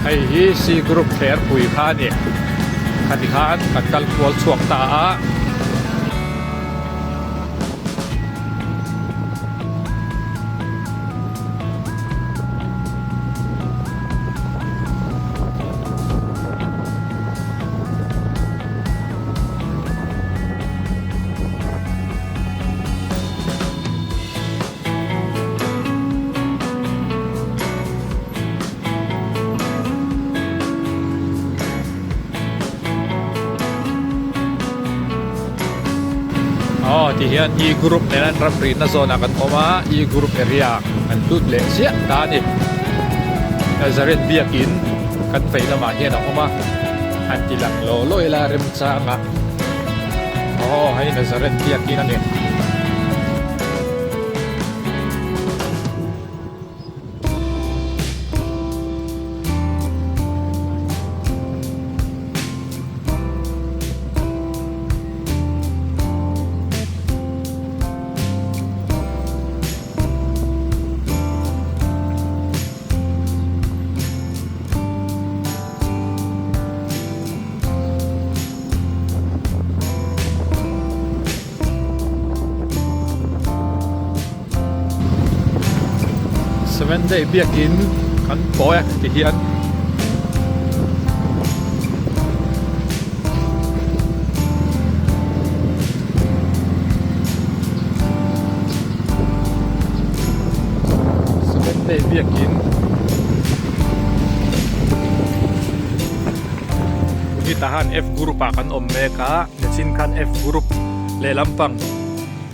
Hei hi C group thler pui kha a ni khati khan kan kal kual chhuak ta a. Aw ti hian E group nen an ram rihna zawnah kan awm a E group area kan lut leh chiah ta a ni Nazareth biakin. kan vei lamah hian a awm a han ti lang law law ila remchang a aw hei Nazareth biakin a ni. Seven day biakin kan pawi a ti hian Seven day biakin Tah han F group ah kan awm mek a nichin khan F group lehlam pang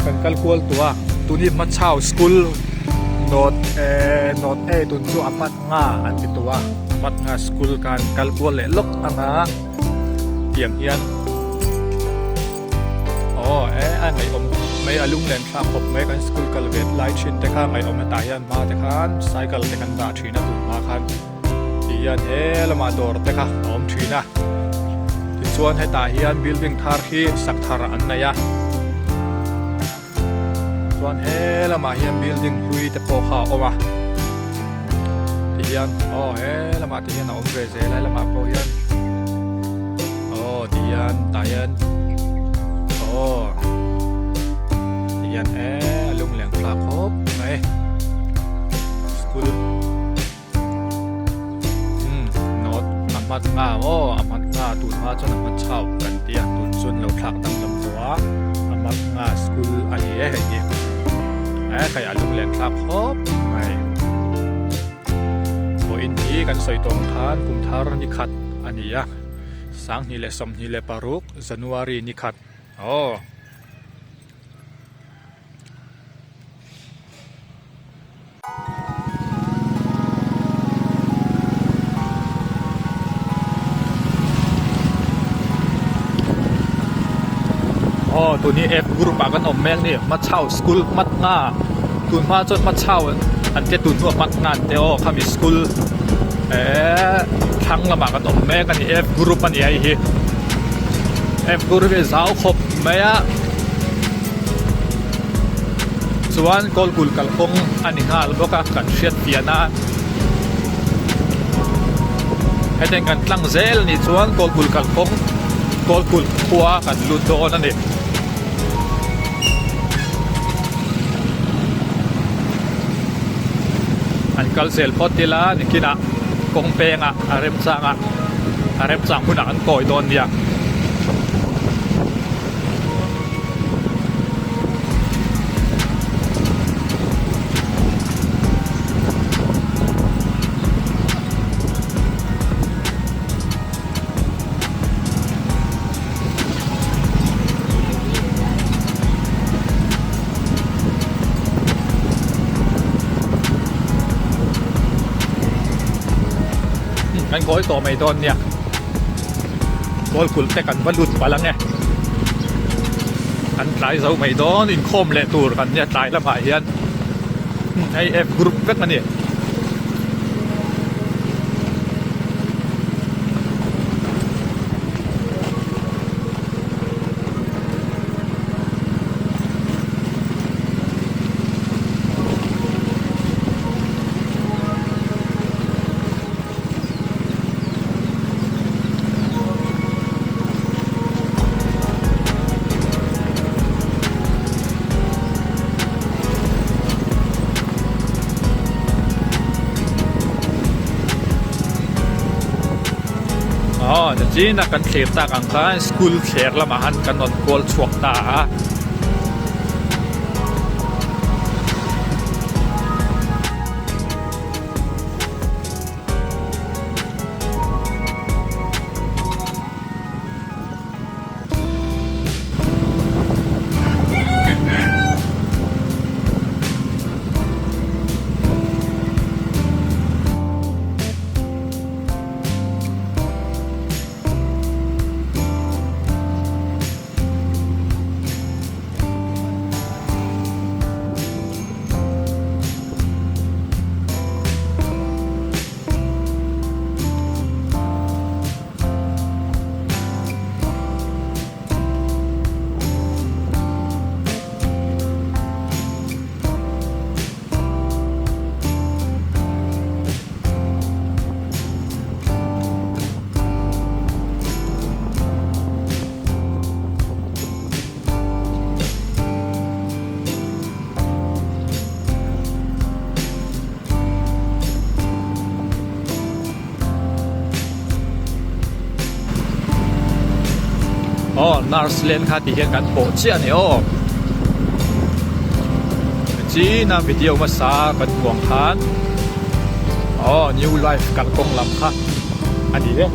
kan kal kual tawh a tuni hmachhau school note eh note A tun chu a hmat nga an ti tawh a a hmat nga school khan kal kual leh lawk ang a tiang hian aw eh a ngaihawm khawp mai a lunglen thlak khawp mai kan school kal ve lai thin te kha ngaihawm hetah hian hma te khan cycle te kan dah thin a tun hma khan. Tih hian he lamah dawr te kha a awm thin a tichuan hetah hian building thar hi sak thar an nei a chuan he lamah hian building hlui te pawh kha a awm a ti hian aw he lamah te hian a awm ve zel a he lamah pawh hian aw ti hian tah hian aw ti hian e a lungleng thlak khawp mai school. Umm note a hmat nga aw a hmat nga tun hma chuan a hmat chau kan ti a tun chuan lo thlak danglam tawh a a hmat nga school a ni e hei hi e hei a lunglen thlak khawp mai vawiin hi kan sawi tawh ang khan kum thar ni khat a ni a sanghnih leh 26 January ni khat aw. Aw tuni F group ah kan awm mek ni Machau school hmat nga tun hma chuan Machau an tia tun hnuah hmat nga an tia aw khami school eee thlang lamah kan awm mek a ni F group a ni a hei hi F group hi zau khawp mai a. Chuan kawlkul kalkawng a ni nghal bawk a kan hriat pian a hetiang kan tlang zel a nih chuan kawlkul kalkawng kawlkul khua kan lut dawn a ni. An kal zel phawt ila nikinah kawng pengah a remchangah a remchang hunah an kawi dawn nia. Kan kawi tawh mai dawn nia. Kawl kulh te kan va lut palh ang e. Kan tlai zo mai dawn inkhawm leh tur kan nia tlai lamah hian hei F group vek a ni. Aw nichin a kan thlir tak ang khan school thler lamah han kan rawn kual chhuak ta a. Aw nurse lane kha ti hian kan pawh chiah a ni aw. China video hmasa kan hmuh ang khan aw new life kalkawng lam kha a ni e.